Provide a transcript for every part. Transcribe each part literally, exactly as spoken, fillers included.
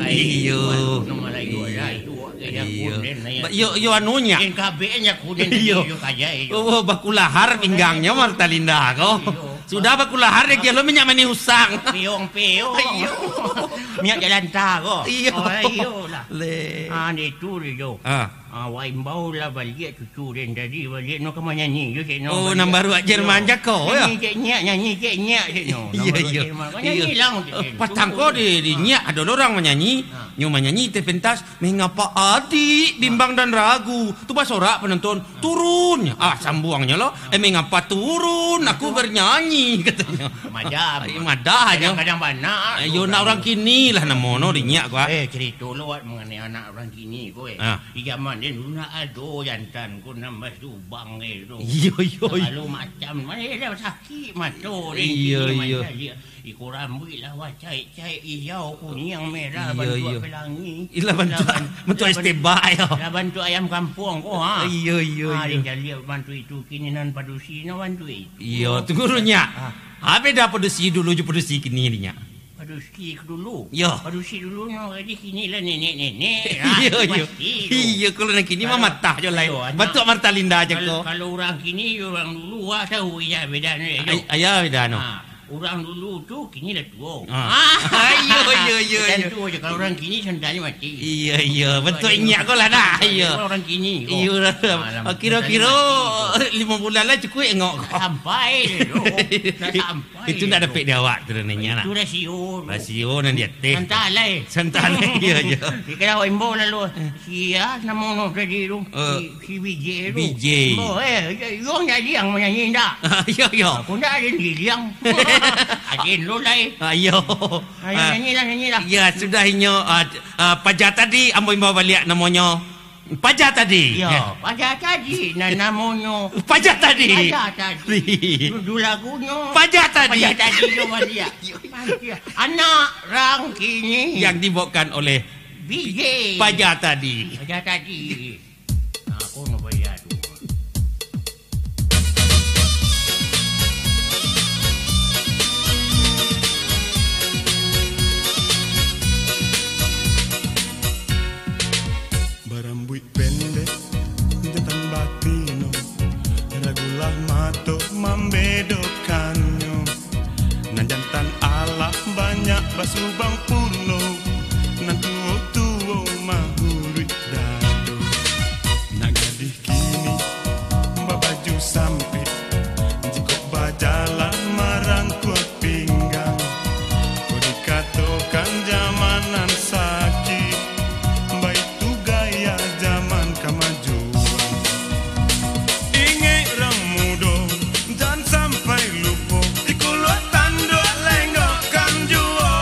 Iyo. Iyo. Ba-, iyo, iyo, anu nyo. Iyo. Oh, bakulahar pinggangnyo Martalinda ko. Iyo. Sudah bakulahar, dia kiro minyak manih usang. Piong, piong. Iyo. Minyak jalanta ko. Iyo. Oh, iyolah. Leh. Ah, itu dia. Ah. Ah, wak imbau lah baliak cucu den tadi, baliak no ka manyanyi jo cek no. Oh, baliak. Nan baru Jerman jako, yo? Nyanyi cek nyiak, nyanyi cek nyiak cek no. Nan baru Jerman. Iyo, iyo. Nyanyi lah, cek den. Patang ko di, di nyiak ado lo urang manyanyi. Ah. Nyo manyanyi teh pentas, "Mengapa adik bimbang dan ragu?" Tu basorak penonton, "Turun." Ah, sambuangnyo lo, "Eh, mengapa turun? Aku bernyanyi," katonyo. Madah. Ai, madah nyo. Kadang-kadang bana. Ayo, anak urang kini lah namo no di nyiak ko, ah. Eh, cerito lo wak mengenai anak urang kini ko, eh. Ah. Di zaman den dulu ndak ado jantan ko nan basubang e tu. Iyo, iyo, iyo. Sagalo macam, mano ado sakik mato den. Iyo, kini iyo. Macam dia. Iko rambuik lah wak caik-caik, ijau, kuniang, merah, iyo, bantuak iyo. Pelangi. Ilah bantuak, lah ban-, bantuak lah ban-, estebak yo. Lah bantuak ayam kampuang ko, ha. Iyo, iyo, ha, iyo. Den caliak bantuak itu, kini nan padusi nan bantuak itu. Iyo, tunggu dulu, nyiak. Ah. Ha, beda padusi dulu jo padusi kini, nyiak. Padusi dulu. Yo. Padusi dulu nyo, jadi kini lah nenek-nenek. Iyo, iyo. Pasti tu. Iyo, kalau nan kini mah matah jo lai. Kalau anak, bantuak Martalinda je kalau, ko. Kalau urang kini, urang dulu, wak tahu, iyo, beda ni, yo. Ay-, iyo, beda no. Ha, urang dulu tu, kini lah tuo. Ah. Ah, iyo, iyo, iyo, iyo. Tantu je, kalau urang kini, santanyo mati. Iyo, iyo. Bantuak nyiak ko lah, nah. Iyo. Urang kini ko. Iyo lah. Alam, kiro-kiro santanyo mati ko. Limo bulan lah cukuik engok ko. Sampai je tu. Nak sampai. Itu ndak dapek di awak tu, nanya lah. Itu rasio tu. Rasio nan di ateh. Santai lai. Santai lai, iyo, iyo. Dikira awak imbau lalu. Eh. Sia namo no tadi tu. Eh. Si, si B J tu. B J. Imbau, eh, yo, yo, jadi yang manyanyi ndak? Iyo, iyo. Aku ndak ada di liang. Adin lo lai. Ah, iyo. Ayo, ah, nyanyi lah, nyanyi lah. Ya, sudah inyo, ah, ah, paja tadi, ambo imbau baliak namonyo. Paja tadi. Yo, ya. Paja tadi, nan namonyo. Paja tadi. Paja tadi. Judul lagunyo. Paja tadi. Paja tadi, yo, Maria. Anak rang kini. Yang dibawakan oleh B J. Paja tadi. Paja tadi. Nah, kono paja tu. Barambuik pendek, jantan batino, ragulah mato mambedokannyo. Nan jantan alah banyak basubang purno, nan tuo-tuo mahuruik dado. Nak gadih kini babaju sampik, jikok bajalan marangkua pinggang. Kok dikatokan zaman nan sakik, baitu gaya zaman kamajuan. Ingek rang mudo, jan sampai lupo, di kuluak tanduak lenggokan juo.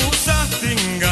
Usah tingga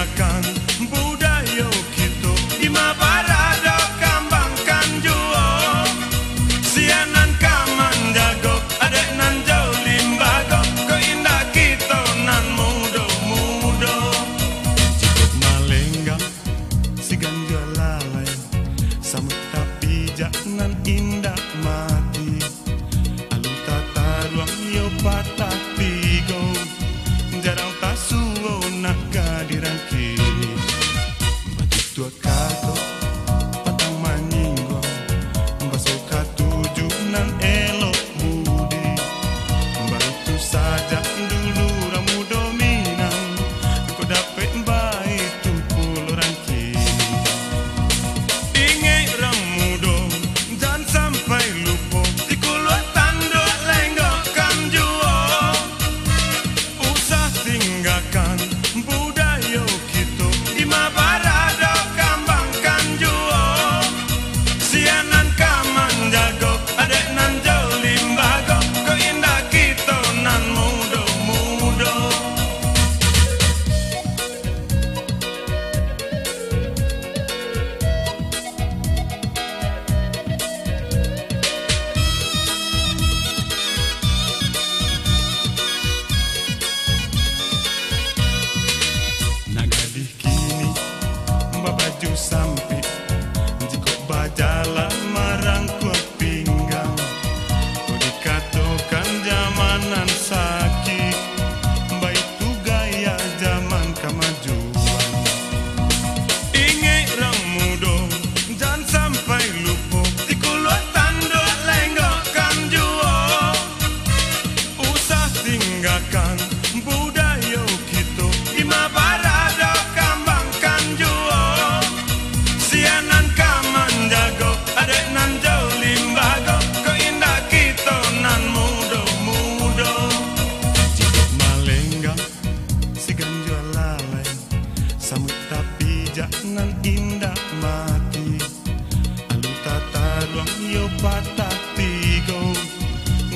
Patah tigo,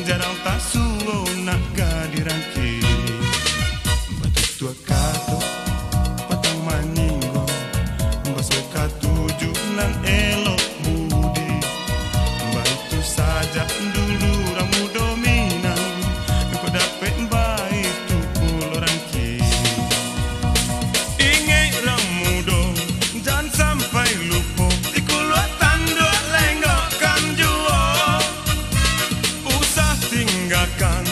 jarang tasuo nak gadih rangki. Batutua kato, patang maninggo, basuo katuju nan elok budi. Baitu sajak dulu urang mudo Minang, kok dapek baitu pulo rangki. Ingek urang mudo, jan sampai lupo, di kuluak tanduak lenggokkan juo. Usah tinggakan,